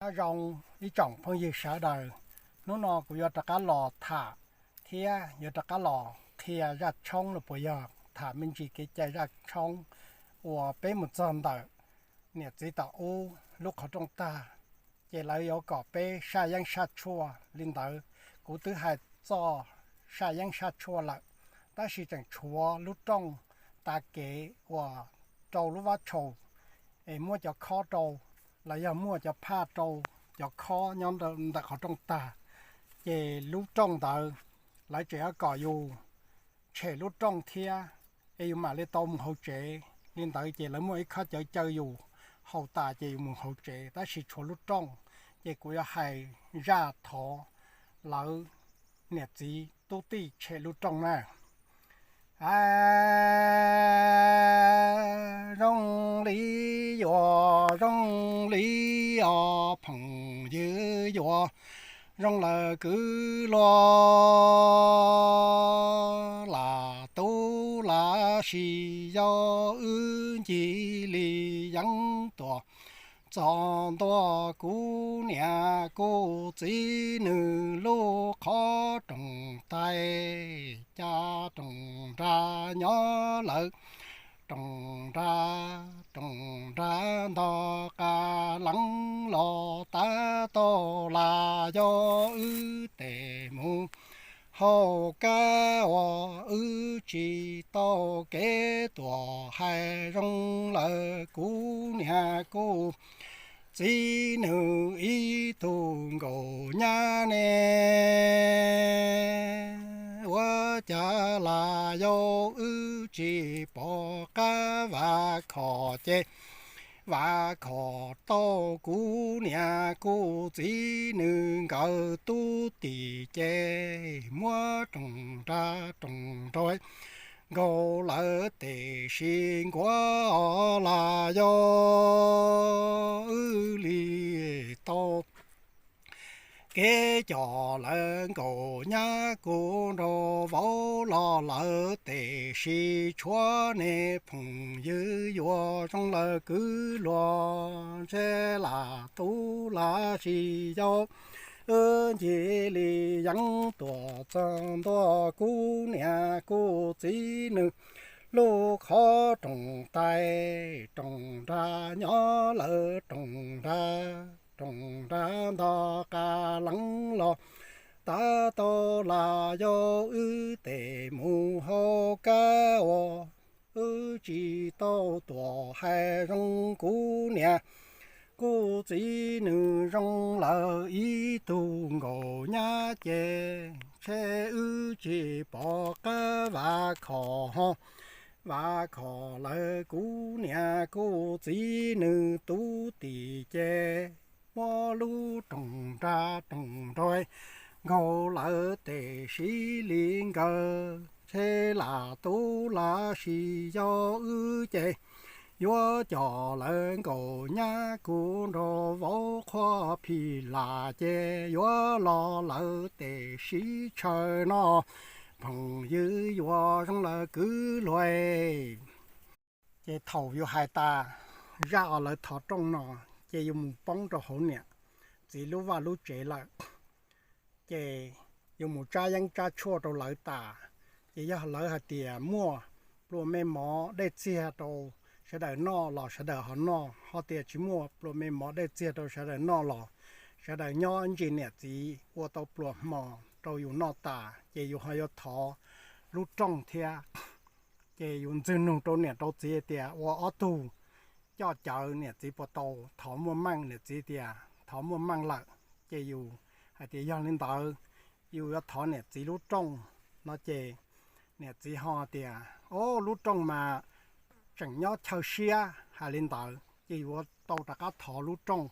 Nyob zoo ib tsoom phooj ywg sawv daws, hnub no kuv yuav rov qab los tham thiab yuav rov qab los qhia zaj tshoob los puas yog tham me ntsis kev cai zaj tshoob uas peb mus txog ntawm niam txiv tom ub lub qhov rooj tag, ces lawv yuav kom peb saj yeeb saj tshuaj li ntawd. Kuv twb hais txoj saj yeeb saj tshuaj lawm, tab sis tseem tshuav lub rooj tav kev uas rau lub vab tshaus es muab cov khob rau, los yog muaj cov phaj rau cov khob nyob ntawm qhov rooj tag, ces lub rooj ntawd lawv tseem yuav kom yus tshem lub rooj thiab es yus mam li tau mus hauv tsev. Li ntawd ces lawv muaj ib khob cawv caw yus haus tas ces yus mus hauv tsev, tab sis tshuav lub rooj. Ces kuv yuav hais zaj thov lawv niam txiv tub tij tshem lub rooj na. Zoo li yuav, zoo li os phooj ywg, yuav zoo lawm kwv luag, lam tub lam sis yau, wb ncig li yeeb tuam txog ntua kuv niam kuv txiv nws lub qhov rooj taig, cas rooj nra nyob lawm, rooj nra, rooj nra ntog qab leeb los tab tom lam yau, wb tes mus hauv kab uas wb tsis tau kev tuam hais, zoo lawm kuv niam kuv txiv nws ib tug nkaus nyab ne. Ua cas lam yau wb tsis pom qab vas khom ces vas khom tau kuv niam kuv txiv nws nkawd tub tim ces muab rooj nra rooj nrog nkaus lawm, tiam sis nkuav os lam yau wb li tau kev coj lawv nkaus nyab kuv nrog vauv los lawm, tiam sis tshuav nej phooj ywg yuav zoo lawm kwv luag, ntshe lam tub lam sis yau, wb ncig li yeeb tuam txog ntua kuv niam kuv txiv nws lub qhov rooj taig, rooj nra nyob lawm, rooj nra, rooj nra ntog qab leeb los tab tom lam yau, wb tes mus hauv kab uas wb tsis tau tuam hais, zoo kuv niam kuv txiv nws zoo lawm ib tug nkaus nyab ces ntshe wb tsis pom qab vas khom ho vas khom lawm kuv niam kuv txiv nws tub tim ces muab lub rooj nra rooj nrog nkaus lawm, tiam sis li nkawd ntshe lam tub lam sis yau, wb ces yuav coj lawv nkaus nyab kuv nrog vauv qhuab phim lam ces yuav los lawm, tiam sis tshaw no phooj ywg yuav zoo lawm kwv luag. Ces thaum yus hais tas zaj uas lawv thov rooj no, ces yus mus poob rau hauv niam txiv lub vaj lub tsev lawm, ces yus mus tsab yeeb tsab tshuaj rau lawv tas, ces yog lawv hais tias muaj pluas me mov dej txiag rau sawv daws noj los sawv daws ho noj, ho tias tsis muaj pluas me mov dej txiag rau sawv daws noj los sawv daws nyob ntsis niam txiv ua tau pluas hmo rau yus noj tas, ces yus ho yuav thov lub rooj thiab. Ces yus ntxwg nug rau niam rau txiv tias ua ob tug coj cawv niam txiv puas tau thov muaj meej, niam txiv tias thov muaj meej lawm. Ces yus hais tias yog li ntawd yus yuav thov niam txiv lub rooj no ces niam txiv ho tias o, lub rooj mas tseem nyob chaw siab, hais li ntawd ces yus yuav tau rov qab thov lub rooj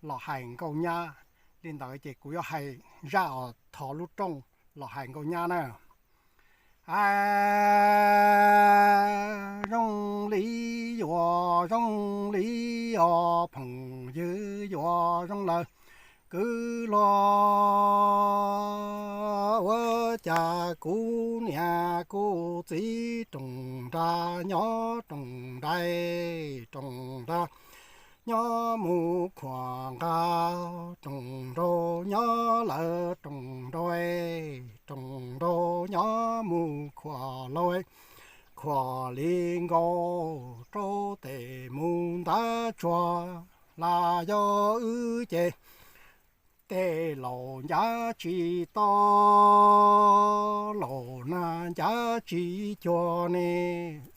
los hais nkauj nyab. Li ntawd ces kuv yuav hais zaj os thov lub rooj los hais nkauj nyab na. A, zoo li yuav, zoo li os phooj ywg yuav zoo lawm kwv luag, ua cas kuv niam kuv txiv rooj nra nyob rooj nraim, rooj nra nyob mus khuam nqa lawv roos nrau, roos nrau nyob mus khuam lauj, khuam li nkaus rau tes mus ntab tsuag. Las yog wb ces tej laus ncav tsis to, laus nag ncav tsis cuag ne.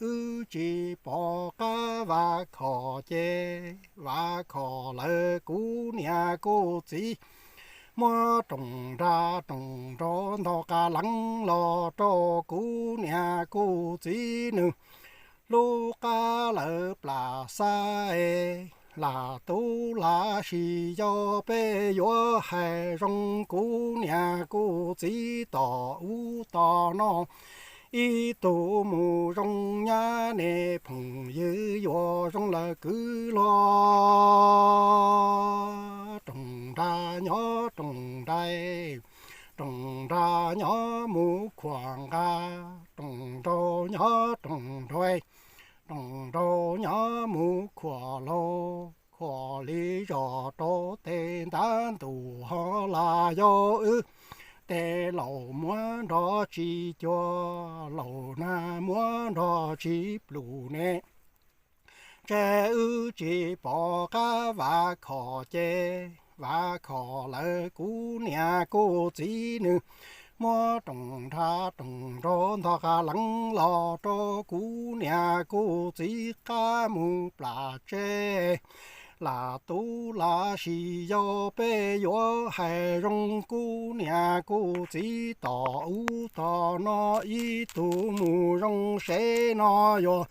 Wb tsis pom qab vav khom ces vav khom lawv kuv niam kuv txiv muab roos nra roos nrau ntog qas leev los rau kuv niam kuv txiv nws lub qab lawv plam xab es. Lam tub lam sis yau peb yuav hais zoo kuv niam kuv txiv tom ub tom no ib tug mus zoo nyab ne, phooj ywg yuav zoo lawv kwv luag. Roos nra nyob roos nra, roos nra nyob mus khuam nqa, roos nrau nyob roos nrau, roos nrau nyob mus khuam lauj, khuam li zos rau tes ntab ntus ho. Las yog wb tej laus muab nrov tsis cuag, laus nag muab nrov tsis plum ne. Ntshe wb tsis pom qab vav khom ces vav khom lawv kuv niam kuv txiv nws muab roos nra roos nrau ntog qas leev los rau kuv niam kuv txiv qab mus plam tseb. Lam tub lam sis yau peb yuav hais zoo kuv niam kuv txiv tom ub tom no ib tug mus zoo seb no yuav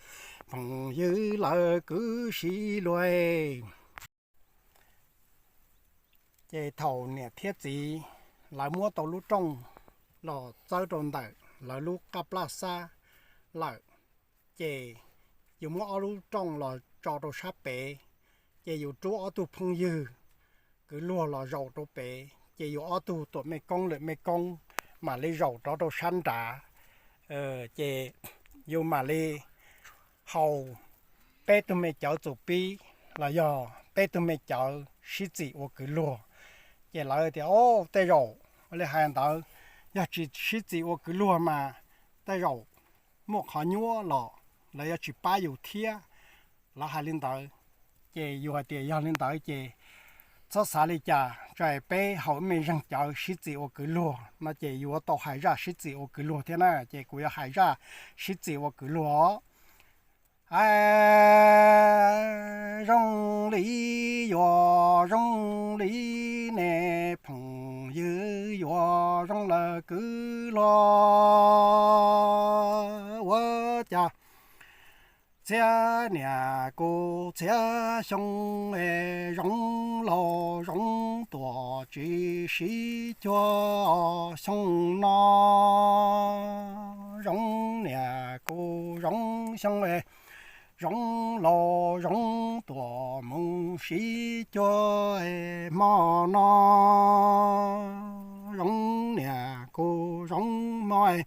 phooj ywg lawv kwv sib luag. Ces thaum niam thiab txiv lawv muab tau lub rooj los txawb rau ntawm lawv lub qab plab xab lawm, ces yus muab ob lub rooj los tso rau sab pem, ces yus rub ob tug phooj ywg kwv luag los zaum rau pem, ces yus ob tug tuam mej koob lwm mej koob mam li zaum rov rau sab nrad. Ces yus mam li haus peb tug me cawv txuas pib los yog peb tug me cawv sib txim ua kwv luag. Ces lawv tias, Au, tej zaum li hais ntawd, yog tsis sib txim ua kwv luag mas tej zaum muaj qhov nyuaj los lawv yuav tsis pab yus thiab. Lawv hais li ntawd, ces yus hais tias, Yog li ntawd ces txhob xav li cas, tso peb haus ib me zeeg cawv sib txim ua kwv luag no. Ces yuav tau hais zaj sib txim ua kwv luag thiab na, ces kuv yuav hais zaj sib txim ua kwv luag os. Hais zoo li yuav zoo li ne, phooj ywg yuav zoo lawv kwv luag. Ua cas txhiab niam kuv txhiab xyoo es zoo laus zoo tuam tsis sib cuag xyoo no. Zoo niam kuv zoo xyoo es zoo laus zoo tuam mus sib cuag es hmo no. Zoo niam kuv zoo hmo es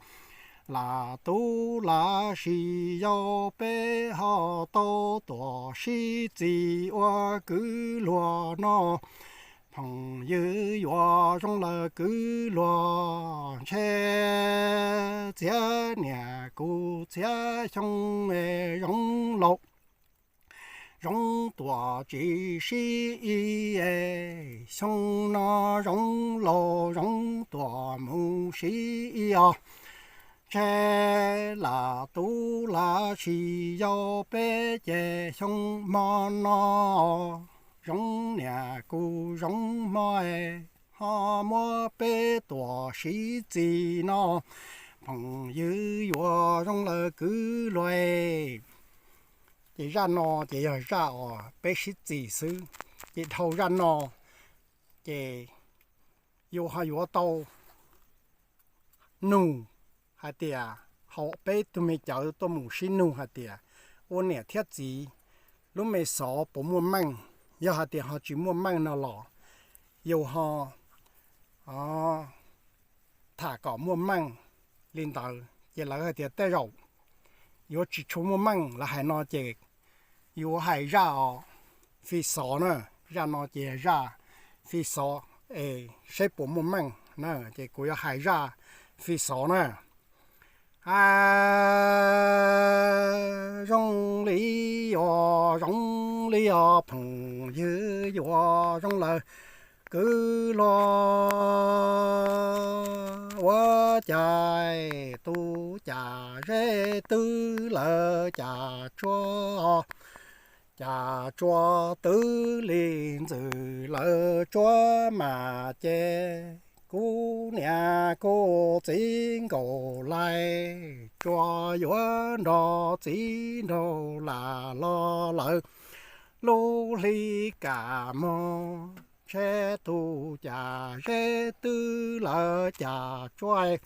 lam tub lam sis yau peb ho tau tuam sib txim ua kwv luag no. Phooj ywg yuav zoo lawv kwv luag ntshe txhiab niam kuv txhiab xyoo es zoo laus zoo tuam tsis sib ib es xyoo no zoo laus zoo tuam mus sib ib os. Ntshe lam tub lam sis yau peb ces xyoo hmo no zoo niam kuv zoo hmo es ho muab peb tuam sib txim no. Phooj ywg yuav zoo lawv kwv luag. Ces zaj no ces yog zaj uas peb sib txim xwb. Ces dhau zaj no ces yus ho yuav tau nug hais tias, haus peb tug me cawv tuaj mus sib nug hais tias, ua niam thiab txiv lub me xov puas muaj meej? Yog hais tias ho tsis muaj meej no los yus ho tham kom muaj meej li ntawd. Ces lawv hais tias tej zaum yuav tsis tshua muaj meej. Lawv hais no ces yuav hais zaj os, fi xov na. Zaj no ces zaj fi xov. es seb puas muaj meej na, ces kuv yuav hais zaj fi xov na. A, zoo li os, zoo li os phooj ywg, yuav zoo lawm kwv luag. Ua cas tus cas zeb twb lawv cas tsuag, cas tsuag twb li ntxwv lawv tsuag mas ces kuv niam kuv txiv Nkaus Laj tsuas yuav nrog txiv nraug lam los lawm lub hli kam mog. Ntshe tus cas zeb twb lawv cas tsuag,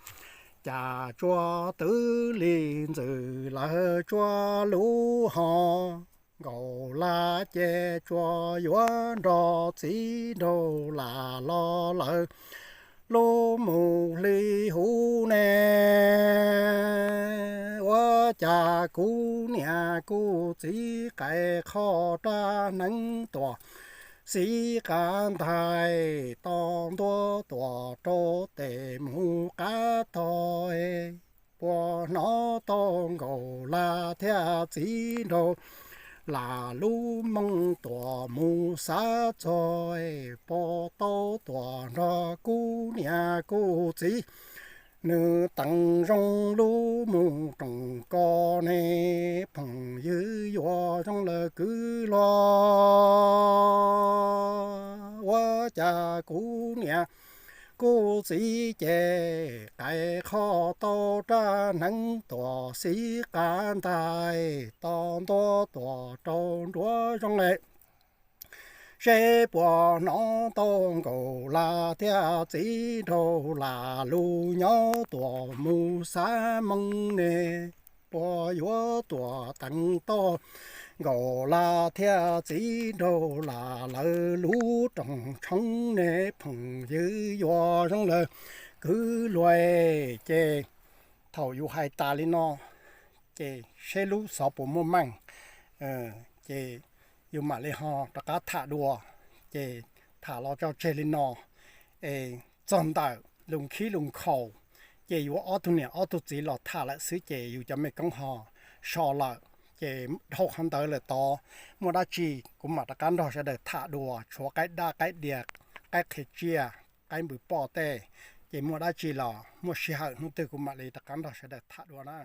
cas tsuag twb li ntxwv lawv tsuag lub hos. Nkaus Laj ces tsuas yuav nrog txiv nraug lam los lawm lub mus hli huv ne. Ua cas kuv niam kuv txiv qais qho rab hneev tuam xib qab ntais, to ntua tuam rau tes mus qab tog, puas hnov tau Nkaus Laj thiab txiv nraug lam lub moo tuam mus xav txog, puas tau tuam nrog kuv niam kuv txiv nws teev zoo lub mus roos ko ne. Phooj ywg, yuav zoo lawm kwv luag. Ua cas kuv niam kuv txiv ces qais qho tau rab hneev tuam xib qab ntais, to ntua tuam rau nruab zoov le, seb puas hnov tau Nkaus Laj thiab txiv nraug lam lub nyob tuam mus xav moo ne. Puas yuav tuam teev tau Nkaus Laj thiab txiv nraug lam lawv lub roos tshoob ne. Phooj ywg, yuav zoo lawm kwv luag. Ces thaum yus hais tas li no, ces seb lub xov puas muaj meej, ces yus mam li ho rov qab tham dua. Ces tham los tso tseg li no, es txog ntawm lus nkhib lus nkhaus, ces yuav ob tug niam ob tug txiv los tham lawm xwb ces yus cov me koob ho so lawm. Ces dhau qhov ntawd lawm tod, muaj dab tsi kuv mam rov qab nrog sawv daws tham dua, tshuav qaib dab qaib diav, qaib qhia tsiaj, qaib npws poj tej. Ces muaj dab tsi los muaj sij hawm hnub twg kuv mam li rov qab nrog sawv daws tham dua na.